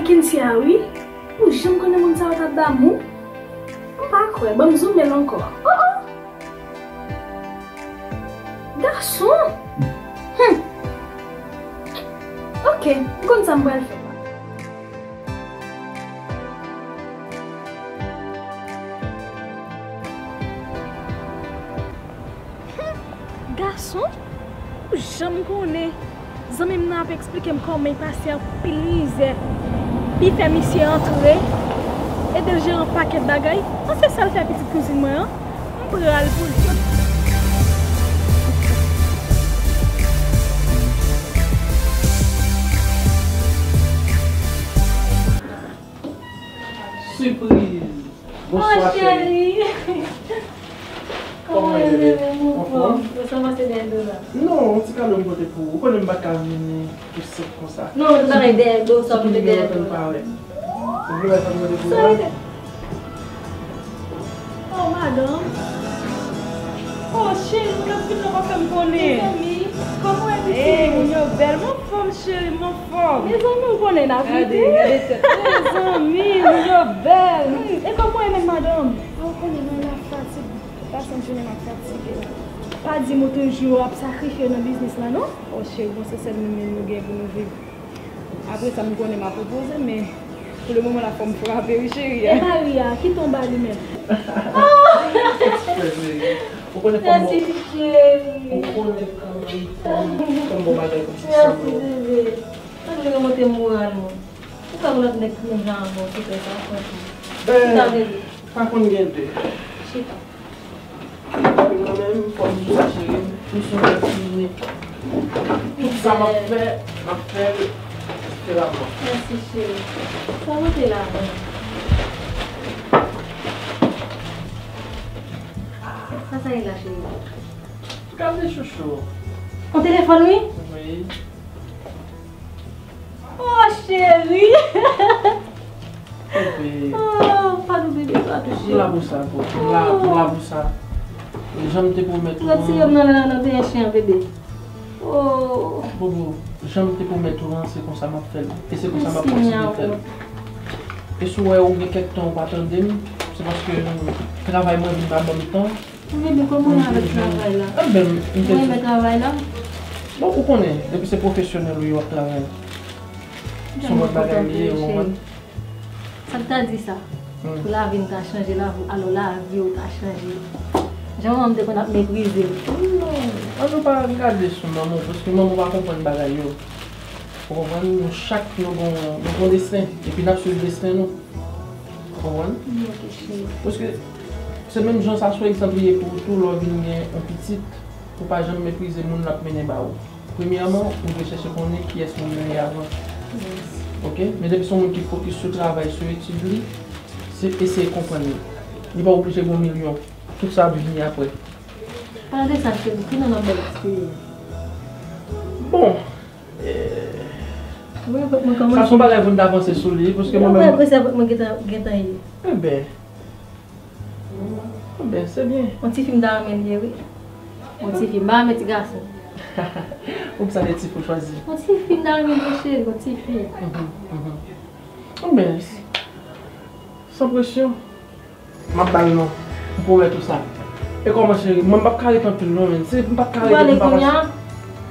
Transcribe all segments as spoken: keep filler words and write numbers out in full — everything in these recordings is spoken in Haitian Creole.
Kensia, wi. Ou janm konnen moun sa yo t ap damou? M pa kwè, ban m zoume l ankò. Oh, oh! Gason! Hum! Ok, m konn sa m pral fè. Gason, ou janm konnen. Zanmi m nan ap eksplike m kòman l pase anpil mizè. Li fè misye antre, ede l jere yon pakèt bagay. An se sa l fè pitit kouzin mwen an. M pral pou li. Sipriz! Bonswa, cheri. Kòman w ye, bebe? Anfòm? Ou sanble se dèyè do la. Non, yon ti kado m pote pou ou. Ou konnen m pa ka vini tou senp konsa. Non, se pa dèyè do, sa w pote dèyè do la. Ou vle wè sa m pote pou ou a? Oh, madanm. Oh, cheri, ou t ap vin nan pa fè m konnen. Mezanmi, kòman w ye, pitit? Ey, moun yo bèl, m anfòm, cheri, m anfòm. Mezanmi, ou konnen n ap rete. Gade, gade tèt. Mezanmi, moun yo bèl. E kòman w ye menm, madanm? A, ou konnen mwen la fatig. Pase yon jounen m ap fatige. Pa di m ou toujou ap sakrifye w nan biznis la, non? Oh, cheri, bon, se sèl nou menm nou gen pou nou viv. Apre sa, m konnen m a pwopoze, men pou le moman la, fò m frape wi, cheri. E mari a, kite w ba li menm. Ou konnen kòman, mèsi, cheri. Ou konnen kòman m fè, fè m bon bagay pou ti sè mwen. Mèsi, bebe. Sa vle remonte moral mwen. Ou ka yon lòt nèg ki menm jan avè w, se fè sa, franchman. Ben, chita, bebe. Pa konn gen de. Chita. Mwen menm, fò m di w sa, cheri, m sou yon lòt liy. Tout sa m ap fè, m ap fè l fideman. Mèsi, cheri. Sa w pote la menm? Sa, sa ye la, cheri? Gade chouchou. Yon telefòn, wi? Wi. Oh, cheri! Bebe. Oh, pa nou bebe, pa touche. M la pou sa, boo. M la, m la pou sa. E jan m te pwomèt ou an. Retire m nan, nan, nan peye chen an, bebe. Oh. Bobo, jan m te pwomèt ou an, se konsa m ap fè l. E se konsa m ap kontinye fè l. E si w wè ou gen kèk tan ou pa tande m, se paske travay mwen vin pa ban m tan. Bebe, kòman w ye avèk travay la? Enben, m te... Ou renmen travay la? Bon, ou konnen, depi se pwofesyonèl ou ye w ap travay. Se yon lòt bagay li ye, ou konprann? Sa k ta di sa? Pou lavi n ta chanje, lavi, alò lavi w ta chanje. Jan manman m te konn ap meprize w. Non, an nou pa gade sou manman w, paske manman w pa konprann bagay yo. Ou konprann? Nou chak nou gon, nou gon desten, epi n ap swiv desten nou. Ou konprann? Paske se menm jan sa, sou egzanp li ye pou ou tou, lè w vin gen yon pitit, ou pa janm meprize moun l ap mennen ba ou. Premyèman, ou dwe chèche konnen kiyès moun nan ye avan. Oke? Men depi se yon moun ki fokis sou travay, sou etid li, se eseye konprann li. Li pa oblije gon milyon. Tout sa ap vini apre. Palan de sa, cheri, ki non nan bèl espri? Bon, Sa se yon bagay pou n ta panse sou li, paske mwen menm. Mwen gentan, gentan ye. Enben. Enben, se byen. Yon tifi m ta renmen l ye, wi. Yon tifi, m pa renmen ti gason. Ou sa de tifi w chwazi? Yon tifi m ta renmen l ye, cheri, yon tifi. Enben, san presyon. M ap ba l non. M pwomèt ou sa. E kòman, cheri? Mwen, m p ap ka ret anpil non, men. Si m pa t ka ret, m pa pase.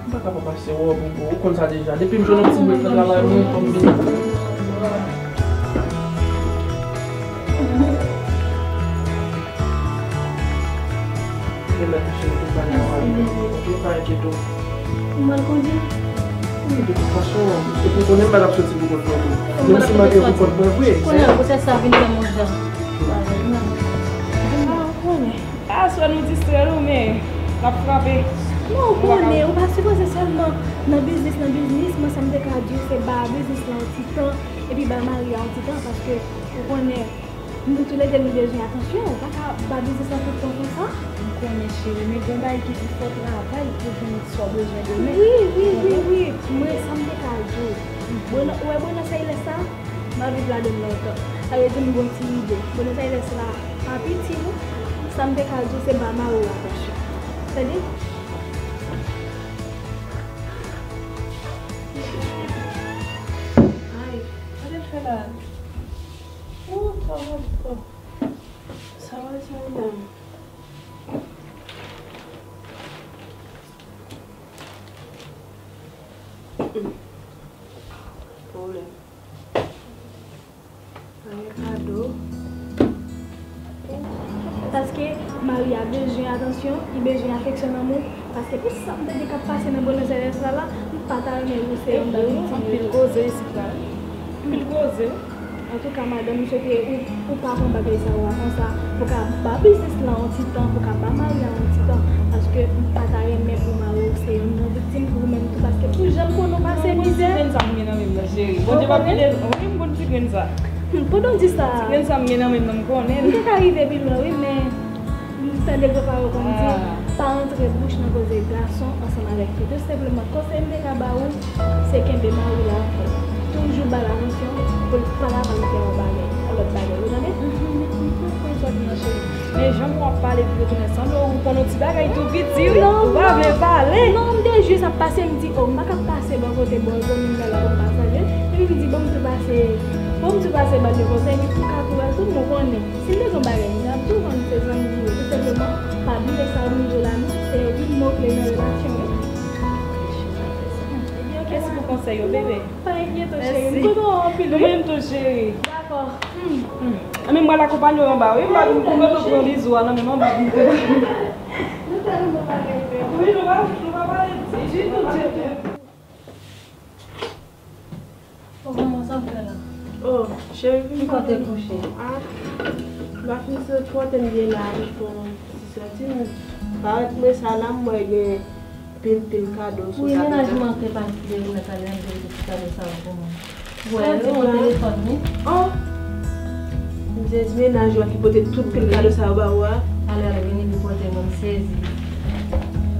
M pa ka pa pase wè w, Bobo. Ou konn sa deja. Depi m jwenn yon ti brek nan travay mwen, fò m vini. Remèt ou, cheri, tout bagay ap ale. Ok, pa enkyete w. Ou mal kondwi? Wi, de tout fason, epi w konnen m pa t ap soti pou kont mwen tou. Menm si m ap ye pou kont mwen vre. Konnen gwosès sa vin fè m yon jan. Ah, ou konnen. Aswè nou distrè nou, men l ap frape. Non, ou konnen, ou pa sipoze sèlman nan biznis, nan biznis. Mwen, sa m te ka di w, se ba biznis lan yon ti tan, epi ba mari a yon ti tan, paske ou konnen, nou toulède nou bezwen atansyon, ou pa ka ba biznis lan tout tan konsa. M konnen, cheri, men gen bagay ki pi fò travay pou jwenn sa w bezwen demen. Wi, wi, wi, wi. Mwen, sa m te ka di w. Ou wè Buenos Aires la? M ap viv ladan l lontan. Sa vle di m gon ti ide. Buenos Aires la pa piti non. Sa m te ka di w se ba mari w atansyon. Tande? Ay, gade l fè la. Oh, sa va, oh. Sa va, sa va. Pwoblèm. Anyen kado. Paske mari a bezwen atansyon, li bezwen afeksyon nan men w. Paske pou sa m tande k ap pase nan Buenos Aires la, la, m pa ta renmen ou se yon nan viktim yo. Anpil koze isit la. Anpil koze. Antouka, madanm, m swete ou, ou pa pran bagay sa yo a konsa. Pou ka ba biznis lan yon ti tan, pou ka ba mari a yon ti tan. Paske m pa ta renmen pou mari w se yon nan viktim pou ou menm tou. Paske pou jan m konnen w pase mizè. Ti grenn sa m gen nan men m nan, cheri. Bondye p ap kite m. Wi, m konn ti grenn sa. Hmm, pandan w di sa. Ti grenn sa m gen nan men m nan, m konnen. M te ka rive pi lwen, wi, men m tande granpapa yo konn di, pa antre bouch nan koze gason ansanm avèk fi. Tou senpleman, konsèy m te ka ba ou, se kenbe mari w la fò. Toujou ba l atansyon pou l pa ta pral fè yon bagay, yon lòt bagay. Ou tande? Mhm, mhm, m konprann sa w di a, cheri. Men jan w ap pale pou yo tounen sanble ou konn yon ti bagay tou piti, wi. Ou pa vle pale. Non, m te jis ap pase, m di, oh, m pa ka pase bò kote bò zanmi m nan la pou m pa salye l. Epi m di, bon, m tou pase, bon, m tou pase ba l yon konsèy, epi pou m ka tou wè l tou, m konnen. Si m te gen yon bagay, m t ap tou konn se zanmi m yo. Tou senpleman, pa bliye sa w di yo la, non, se youn mo kle nan relasyon yo. Ebyen, oke, mèsi pou konsèy yo, bebe. Pa enkyete w, cheri. M kontan w anpil, wi. Ou menm tou, cheri. Dakò. Hmm. Hmm. Anben, m pral akonpanye w anba, wi. M pa vin pou mwen pran bizou a nan men m anba pou m te. Nou tèlman pa gen. Wi, nou pa, nou pa pale ditou, ditou. Oh, manman, sa w fè la? Oh, cheri, vin pale. Ki kote kouche? Ah, m pa fin sot kote m ye la, m fon. Ti sòti, m parèt mwen sa la, m wè gen pil, pil kado sou tabla. Wi, mennaj mwen te pase de remèt ale, m te mete ti kado sa yo pou mwen. Wè, yo nan telefòn li. Oh! M sezi, mennaj ou a ki pote tout pil kado sa yo ba ou a. Ale, ale, vini, li pote mwen, m sezi.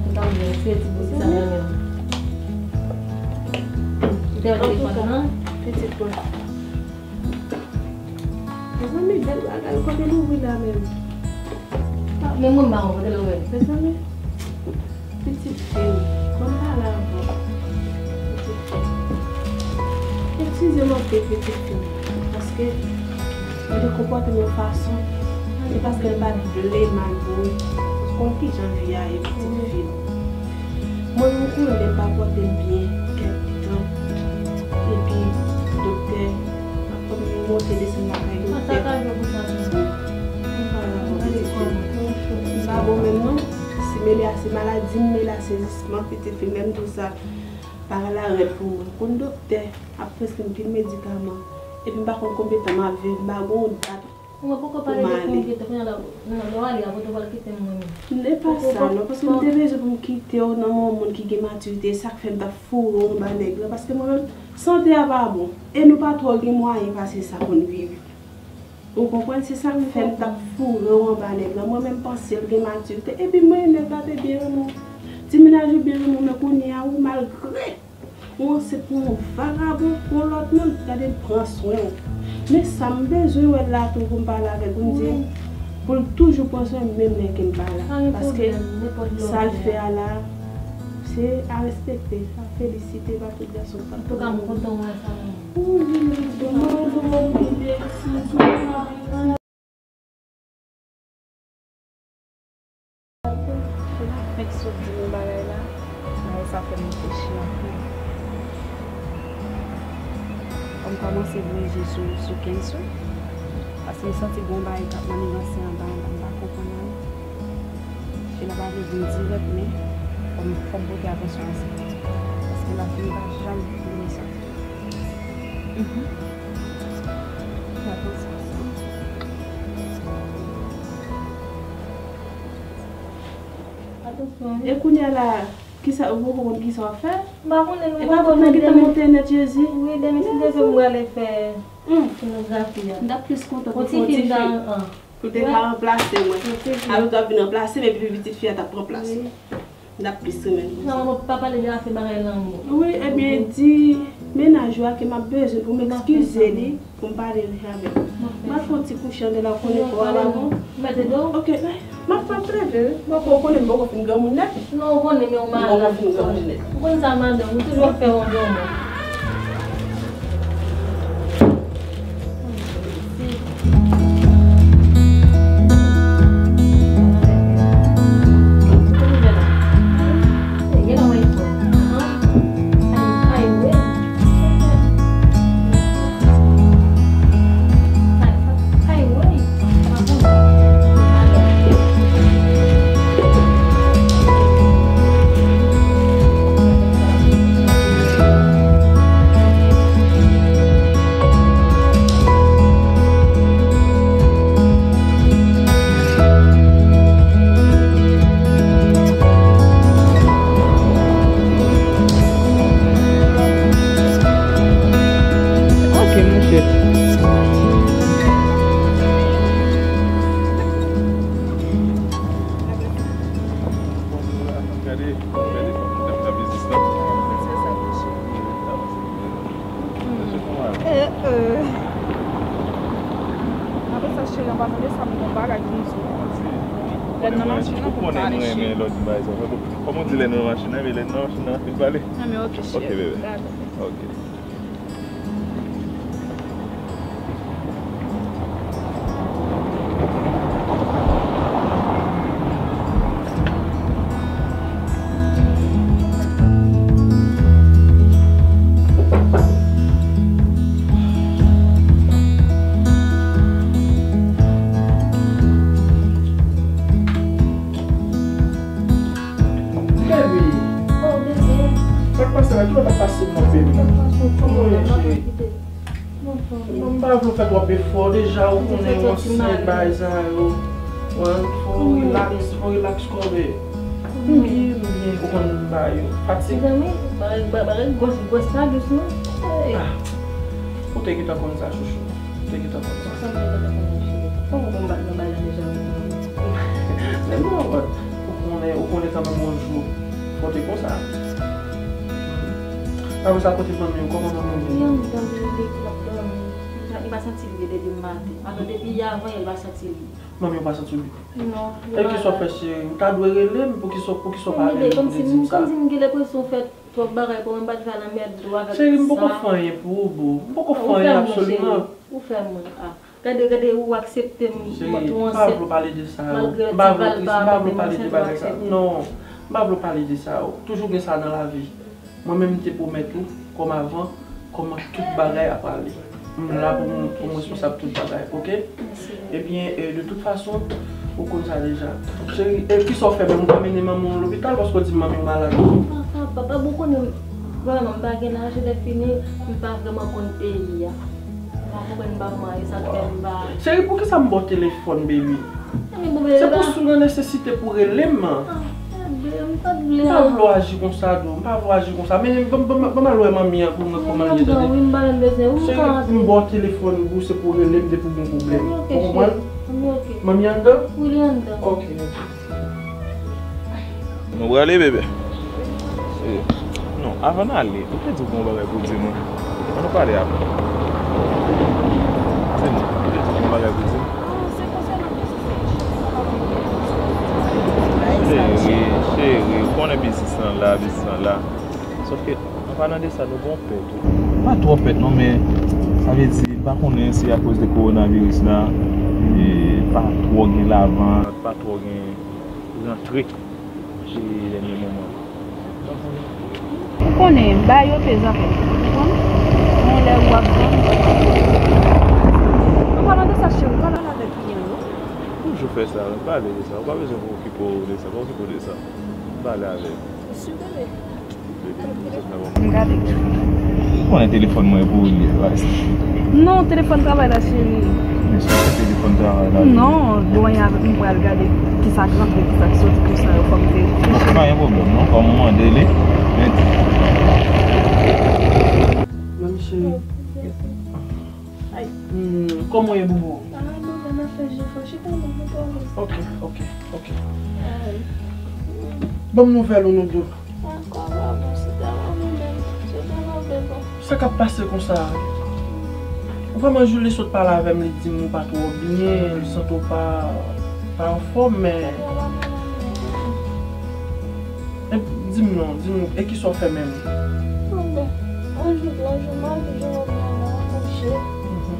Antouka, m sezi pou sa nan men m. Ou te wè telefòn nan? Pitit mwen. Mezanmi, bèl bagay, kote l ouvri la menm? Men mwen m pa wè kote l ouvri. Mezanmi, pitit fi m, ban m pale avè w. Pitit fi m. Eskize m anpil, pitit fi m, paske mwen te konpòte m yon fason, se paske m pa t vle mal pou ou. Ou konn kijan vi a ye, pitit fi m. Mwen, m konnen m pa pòte m byen kèk tan. Epi, doktè ap fè m monte desann lakay doktè. Mwen pa la pou pitit fi. M pa bon menm non. Si mele a se maladi, m mele a sezisman, pitit fi m, menm tou sa, pa la rèd pou mwen. Konn doktè ap preskri m pil medikaman. Epi m pa konn konbyen tan m ap viv, m pa gon dat. Ou mwen poko pale de konbyen tan, kounye a la, nan lè w ale a, kote w pral kite m mwen menm? Se pa sa non, paske m te bezwen pou m kite w nan men yon moun ki gen matirite, e sa k fè m t ap foure w anba nèg lan, paske mwen menm, sante a pa bon, e nou pa twò gen mwayen pase sa pou n viv. Ou konprann? Se sa k fè m t ap foure w anba nèg lan, mwen menm panse l gen matirite, epi mwen, nèg la te byen renmen w, ti mennaj ou byen renmen w, men kounye a, ou malgre Ou ansent pou yon vagabon, pou yon lòt moun, gade l pran swen w. Men sa m bezwen wè l la tou pou m pale avèk ou, m di l pou l toujou pran swen m menm lè ke m pa la. Paske sa l fè a la, se a respekte, a felisite pa tout gason k ap. Antouka, m kontan wè sa. Wi, wi, wi, wi. Fenk sot di m yon bagay la, bagay sa fè m reflechi anpil. Fò m kòmanse voye je sou, sou Kenzo, paske m santi gon bagay k ap maniganse anba, anba, m pa konprann anyen. Fila pa vle di m dirèk, men fò m, fò m pote atansyon a sa, paske lavi m pa janm vle sa. Mhm. Fè atansyon a sa. E kounye a la, kisa, ou poko konn kisa w ap fè? M pa konnen, nou. E pa tout nèg ki ta monte nèt, Jezi. Wi, demen si Dye vle m prale fè sonografi a. M t ap plis kontan pou fè yon ti fi pou te ka ranplase mwen. Alò, w t ap vin ranplase m, epi pitit fi a t ap pran plas ou. M t ap plis renmen l konsa. Non, pa pale de afè bagay lanmou. Wi, ebyen, di mennaj ou a ke m ap bezwen pou m eskize li, pou m pale avè l. M ap fè yon ti kouche anndan la, ou konnen kò a pa bon. Mete do. Ok, m ap, m ap leve wi. Bon, ou konnen m poko fin granmoun nèt. Non, ou konnen, men ou malad. M poko fin granmoun nèt. Ou konn sa, madanm, ou toujou ap fè yon granmoun. Pa tande sa, m gon bagay pou m di w. Lè n nan machin nan, pou n pale, cheri. Kòm ou di lè n nan machin nan, men lè n nan machin nan, anpil pale. Non, men ok, cheri. Ok, bebe. Ok. Baby. Oh, bebe. Sa k pase la? Kilè w t ap pase m nan, baby? Kòman w ye, cheri? Non, m pa vle w fè twòp efò. Deja, ou konnen yon sèl bagay sa yo. Wi, fò w relax, fò w relax kò w, baby. M byen, m byen, ou konn bagay yo. Fatig. Mezanmi, bagay, bagay gwòs, gwòs pa dous, non. Ah. Ou te gentan konn sa, chouchou. Ou te gentan konn sa. Sa m te gentan konn, cheri. Kòman w konn bat nan bagay la deja, ou konnen? Men non, but ou konnen, ou konnen kanmenm yon jou, fò te konsa. Apre sa, kote manmi w? Kòman manmi w ye? Li anndan, li, li, li ap dòmi. Li pa, li pa santi l byen depi maten. Alò, depi yè avan yè, li pa santi l byen. Manmi w pa santi l byen? Non, li malad. E kisa w fè, cheri? Ou ta dwe rele m. Poukisa, poukisa w pa rele m pou te di m sa? Kòmsi m, kòmsi m gen lenpresyon w fè twòp bagay pou mwen, m pa t vle al anmède w avèk sa. Cheri, m poko fè anyen pou ou, boo. M poko fè anyen absoliman. Ou fè m mal, cheri. Ou fè m mal, ah. Gade, gade, ou aksepte m, m tou ansent. Cheri, m pa vle w pale de sa yo. Malgre ti val pa mete m ansent, ou aksepte. Non, m pa vle w pale de sa yo. Toujou gen sa nan lavi. Mwen menm, m te pwomèt ou, kòm avan, kòman tout bagay ap ale. M la pou m, pou m responsab tout bagay, oke? Mèsi. Ebyen, e, de tout fason, ou konn sa deja. Cheri, e kisa w fè menm? Ou pa mennen manman w lopital paske w di manmi w malad? Papa, papa, bon, konnen, vrèman, m pa gen lajan, lè fini, m pa vrèman konn peyi a. M pa konprann, m pa marye, sa k fè m pa. Cheri, poukisa m ba w telefòn, baby? Se pou si w nan nesesite pou w rele m. Ah, bebe, m pa t vle. M pa vle w aji konsa, doo. M pa vle w aji konsa. Men ban m, ban m, ban m al wè manmi an pou m wè kòman l ye, tande. Wi, m pa menm bezwen. Cheri, m ba w telefòn pou w, se pou w rele m depi w gen pwoblèm. Ou konprann? Manmi anndan? Wi, li anndan. Ok. Nou prale, bebe? Eh, non, avan n ale, ou te di w gen yon bagay pou w di mwen. Ann nou pale apre. Di m, ou te di w gen yon bagay pou w di m? Cheri, cheri, ou konnen biznis lan la, biznis lan la. Sòf ke, an palan de sa, nou gen yon pè tou. Pa twò pèt non, men sa vle di, m pa konnen si akoz de kowonaviris la, e, pa twò gen lavant, pa twò gen rantre. Cheri, dènye moman. Ou konnen, bagay yo te zafè. Ou konprann? Yon lè ou ap jwenn. An palan de sa, cheri, ou pral avèk kliyan yo? Toujou fè sa, men pale de sa. Ou pa bezwen okipe w de sa, pa okipe w de sa. Pale avè l. Sou bebe. M gade. Ou konnen telefòn mwen e pou ou l ye, baz. Non, telefòn travay la, cheri. Men si se telefòn travay la, non, dwanye avèk m pral gade kisa k rantre, kisa k soti, konsa yo fò m te. Non, pa gen pwoblèm, non. Kòm ou mande li, men. Manmi cheri. Ay. Hmm, kòman w ye, boubou? Ah, boubou, n ap fè jefò. Chita non, boubou. Ok, ok, ok. Ay. Ban m nouvèl ou, nou de. Ankò pa bon, chita non, nou menm. Chita non, boubou. Sa k ap pase konsa? Vrèman, Julie sot pale avè m, li di m ou pa twò byen, li santi w pa, pa anfòm, men. E, di m non, di m, e kisa w fè menm? Bon, ben, yon jou, yon jou mal, yon jou mal, mwen kouche. Mhm.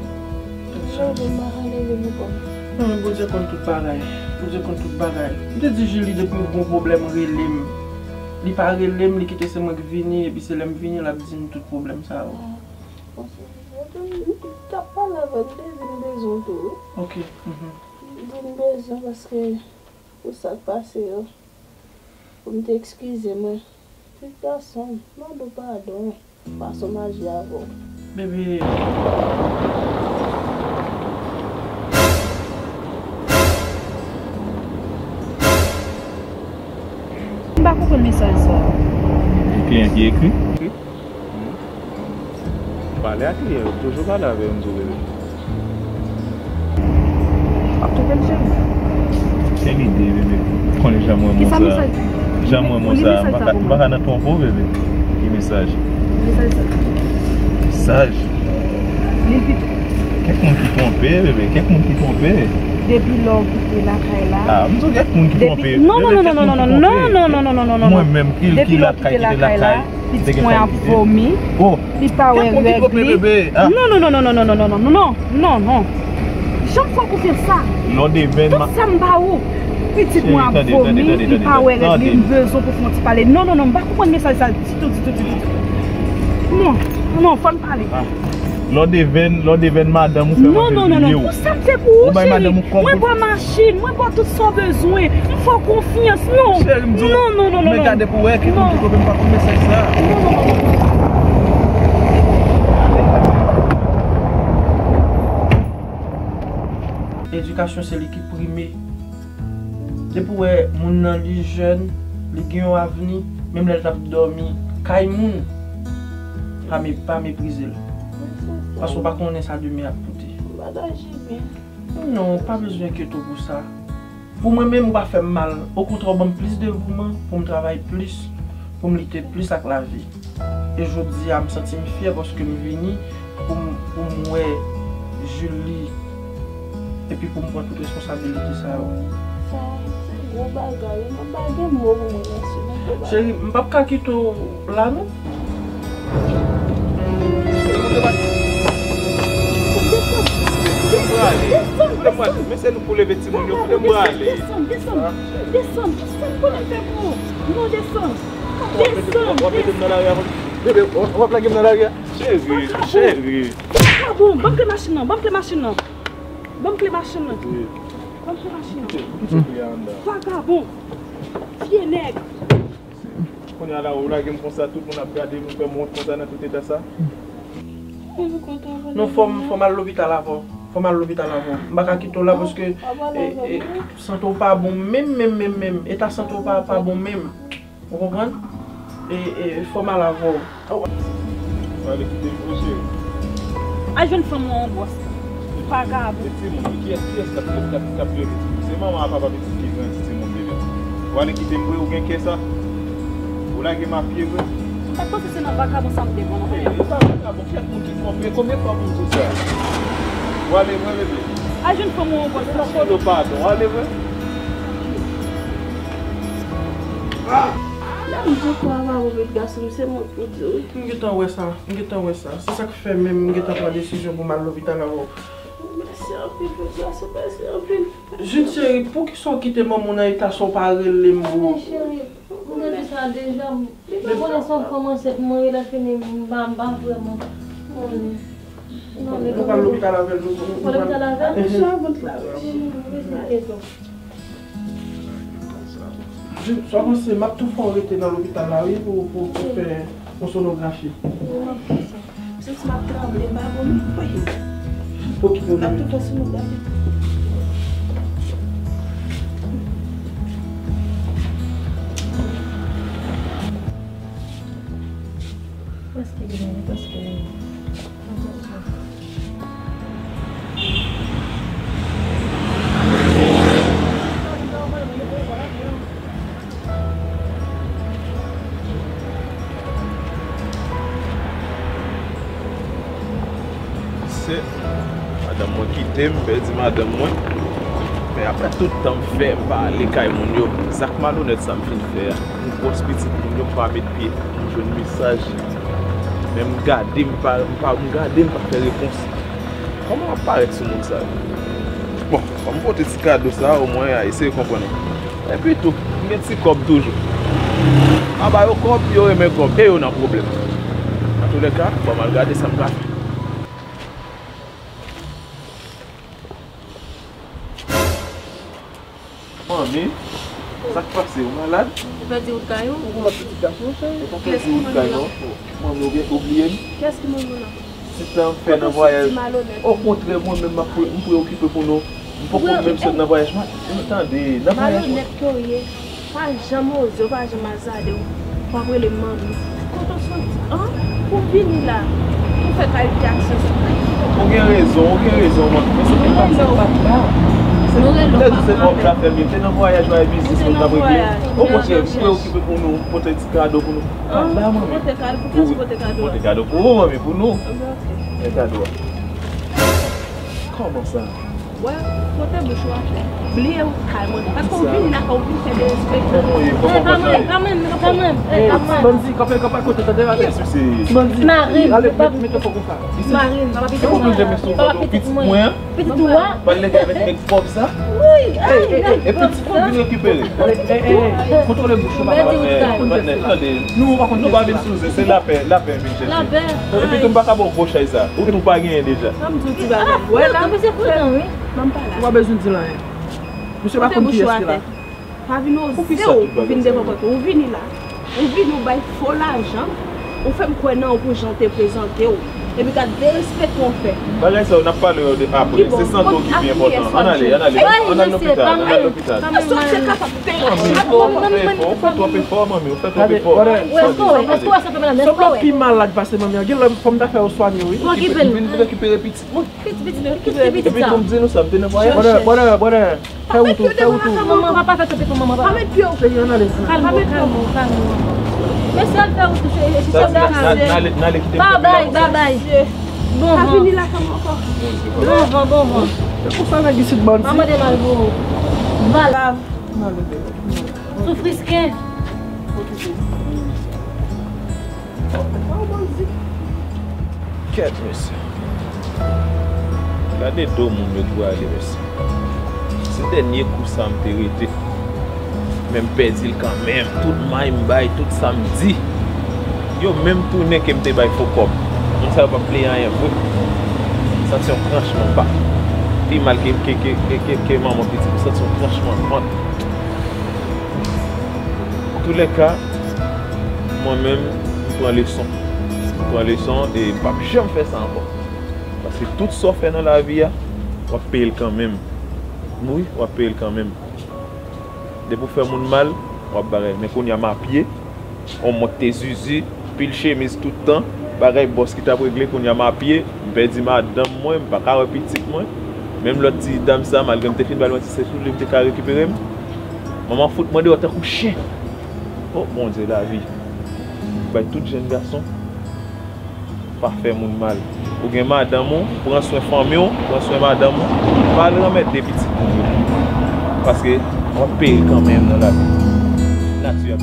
Yon jou mal, leve m ankò. Non, men Bondye konn tout bagay. Bondye konn tout bagay. M te di Julie depi w gen yon pwoblèm, rele m. Li pa rele m, li kite se mwen k vini, epi se lè m vini, l ap di m tout pwoblèm sa yo. Ah, bon, se, se, se, m t ap pale avè l, m te di m bezwen w tou, wi. Ok, mhm. M di m bezwen paske pou sa k pase yo. Pou m te eskize mwen. Pitit gason m, mande w padon. Fason m aji avè w. Bebe. M pa konprann mesaj sa. Yon kliyan ki ekri? Pale ak li, toujou pale avè yo, m di w, bebe. Ap twonpe m, cheri. Se lide, bebe. Konnen jan mwen, kisa mesaj? Jan mwen, li sa, mesaj sa pou mwen. M pa ka nan twonpe w, bebe. Ki mesaj? Mesaj sa. Mesaj? Li pito. Kèk moun ki twonpe, bebe. Kèk moun ki twonpe. Depi lè w kite lakay la. Ah, m sou kèk moun ki twonpe. Non, non, non, non, non, non, non, non, non, non, non, non, non, non, non. Mwen menm ki, ki lakay, kite lakay, pitit mwen ap vomi. Oh, li pa wè règ li. Non, non, non, non, non, non, non, non, non, non, non, non, non. Janm fè w konfyans sa. Lò deven. Tout sa m ba ou. Pitit mwen ap vomi, li pa wè règ li, m bezwen pou fè yon ti pale. Non, non, non, m pa konprann mesaj sa ditou, ditou, ditou, ditou. Non, non, fò n pale. Lò deven, lò deven madanm ou fè manje bliye w. Non, non, non, non. Pou sa m fè pou ou, cheri. Mwen ba w machin, mwen ba w tout sa w bezwen. M fè w konfyans, non. Cheri, m di w, non, non, non, non, men gade pou wè ki moun ki twonpe m pa konn mesaj sa. Non, non, non, non. Edikasyon se li ki prime. Depi w wè moun nan li jèn, li gen yon avni, menm lè l t ap dòmi kay moun, pa me-, pa meprize l. Paske w pa konnen sa demen ap pote. Non, w pa bezwen enkyete w pou sa. Pou mwen menm, ou pa fè m mal. Okontrè, w ban m plis devouman pou m travay plis, pou m lite plis ak lavi. E jodi a, m santi m fyè paske m vini pou m, pou m wè Julie epi pou m pran tout responsabilite sa yo. Sa se gwo bagay wi, mwen pa gen mo pou mwen mèsi, men gwo bagay. Cheri, m p ap ka kite w la non. Desann, desann, desann. Men se nou pou leve timoun yo, kote m prale? Desann, desann, desann, desann, konnen fè pou ou. Non, desann. Desann, w ap mete m nan lari a konsa? Bebe, w ap lage m nan lari a? Cheri, cheri. Vagabon, ban m kle machin nan, ban m kle machin nan. Ban m kle machin nan. Ban m kle machin nan. Vagabon. Vye nèg. Kounye a la, ou lage m konsa, tout moun ap gade m, ou fè m wont konsa nan tout eta sa. Non, fò m, fò m al lopital avè w. Fò m al lopital avè w. M pa ka kite w la paske, e, e, sante w pa bon menm, menm, menm, menm. Eta sante w pa, pa bon menm. Ou konprann? E, e, fò m al avè w. Ou ale kite m vre, cheri. Al jwenn fanm ou an bòs. Vagabon. E timoun, kiyès, kiyès k ap, k ap, k ap rele timoun? Se manman ak papa pitit ki grandi timoun, bebe. Ou ale kite m vre, ou gen kè sa? Ou lage m a pye vre? Ou pa t panse se nan vagabon sa m te pran w? E pa vagabon, kèk moun ki twonpe, konbyen fwa pou m di w sa? Ou ale vre, bebe? Al jwenn fanm ou an bòs. M ap mande w padon, ou ale vre? Ah! Lè m di w kwa vagabon vit gason, se mwen pou di w wi. M gentan wè sa, m gentan wè sa. Se sa k fè menm m gentan pran desizyon pou m al lopital avè w. Mèsi anpil, Petras, mèsi anpil. Jude cheri, poukisa w kite manman w nan eta sa w pa rele m pou... Men cheri, m te di sa deja, m konnen se yon fanm ansent mwen ye, lè fini m pa, m pa vrèman konnen. Nou pral lopital avè l, nou, nou pral lopital avè l? Mèsi, avan l travay. Jude, sa w panse, m ap tou fè w rete nan lopital la wi, pou, pou, pou fè yon sonografi. Sens m ap tranble, m pa bon, m pa ye. Okipe w, bebe. Ap tou fè sou nou gade. Prèske vini, prèske vini. Se madanm mwen kite m, pèdi madanm mwen. Men apre tout tan m fè, m pa ale kay moun yo, zak malonèt sa m fin fè a, m gwòs pitit moun yo, m pa met pye, m jwenn mesaj. Men m gade, m pa, m pa, m gade, m pa fè repons. Kòman m ap parèt sou moun sa yo? Bon, fò m pote ti kado sa, omwen y a eseye konprann mwen. Epi tou, m gen ti kòb toujou. M a ba yo kòb, yo renmen kòb, e yo nan pwoblèm. Antoulèka, fò m al gade sa m ka fè. Manmi, sa k pase? Ou malad? Ou pèdi wout kay ou? Ou konn lòt pitit gason, cheri? Ou pa pèdi wout kay, non? Manmi, ou byen, ou bliye m? Kiyès ki manmi w lan? Ti tan m fè nan vwayaj. Okontrè, mwen menm, m ap pre-, m preyokipe pou nou. M poko menm sot nan vwayaj, mwen. Tande, nan vwayaj, mwen. Malonèt ke w ye. Pa janm oze, ou pa janm azade, ou, w ap rele m manmi. Kote w soti, an? Pou vini la, pou fè kalite aksyon sa. Ou gen rezon, ou gen rezon, manmi. Men se te pa, se pa ta. Se lè di se kòb la fè m ye. M te nan vwayaj, vwayaj biznis mwen t ap regle. Okontrè, m preyokipe pou nou, pote ti kado pou nou. An? Ba manmi. Pote kado, pou kiyès ou pote kado a? Pote kado pou ou, manmi, pou nou. Oke. Men kado a. Kòman sa? Wè, kote bouch ou a fè? Bliye ou kay mwen. Paske ou vini la, ou vin fè derespekte. Kòman w ye? Kòman w kontan ye? Kanmenm, kanmenm, kanmenm. Ti bandi, kanpe, kanpe akote, tande, ale. Ti bandi. Marin, ale, mete fò konsa. Marin, papa pitit mwen. Papa pitit mwen. Pitit ou a? Pale nèg avèk nèg pòv sa. Wi, e pitit mwen vin rekipere. Kontwole bouch ou, papa. Tande, nou pa konn, nou pa vin sou zen, se lapè, lapè vin chèche. Lapè. Epi tou m pa ka ba w gwo chay sa. Ou tou pa genyen deja. Ban m di w ti bagay. Wè la. Mesye pran wi. Ban m pale. Ou pa bezwen di l anyen. Mesye pa konn kiyès ki la. Pa vin oze w vin devan pòt ou. Ou vini la. Ou vini, ou bay fo lajan. Ou fè m kwè nan ou pou jan w te prezante w. Epi gad derespekte w fè. Bagay sa yo, n ap pale yo de apre. Se sante w ki pi enpòtan. Ann ale, ann ale. Ann al lopital, ann al lopital. Èske w te kapab te... Manmi, fò w fè efò, ou fè twòp efò, manmi, ou fè twòp efò. Èske w santi w pi malad pase manmi an? Gen lè fò m ta fè w swanye, wi. Vin rekipere pitit mwen. Pitit, pitit, pitit, pitit. Epi tou m di nou sa, m te nan vwayaj. Brother, brother, brother. Fè wout ou, fè wout ou. Manman, papa fè tanpri pou manman, papa. Pa met pye w. Cheri, ann ale. Kalme w, kalme w, kalme w. Mesye, al fè wout ou, cheri, cheri. N ale, n ale kite. Babay, babay. Bon van. Pa vini lakay mwen ankò. Bon van, bon van. Se konsa nèg isit bandi. Manman de mal pou ou. Val. Soufrisken. Kèt, mesye. Gade do moun yo pou ale, mesye. Se dènye kou sa m te rete. Men m pèdi l kanmenm. Tout may m bay, tout sa m di. Yo menm tounen ke m te bay fo kòb. Moun sa yo p ap pleye anyen vre. M santi yon tranchman pa. Pi mal ke, ke, ke, ke, ke, ke manman pitit. M santi yon tranchman vant. Antoulèka, mwen menm, m pran leson. M pran leson e m p ap janm fè sa ankò. Paske tout sa w fè nan lavi a, w ap peye l kanmenm. Wi, w ap peye l kanmenm. Depi w fè moun mal, w ap bagay. Men kounye a m a pye, yon mont te zuzu, pil chemiz tout tan, bagay bòs ki t ap regle, kounye a m a pye, m pèdi madanm mwen, m pa ka wè pitit mwen. Menm lòt ti dam sa, malgre m te fin ba l yon ti sèch sou li, m te ka rekipere m. Manman fout mwen deyò tankou chen. O Bondye lavi. Bay tout jèn gason. Pa fè moun mal. Ou gen madanm ou, pran swen fanmi w, pran swen madanm ou. Pa al ranmède pitit moun yo. Paske w ap peye l kanmenm nan lavi. Nati ap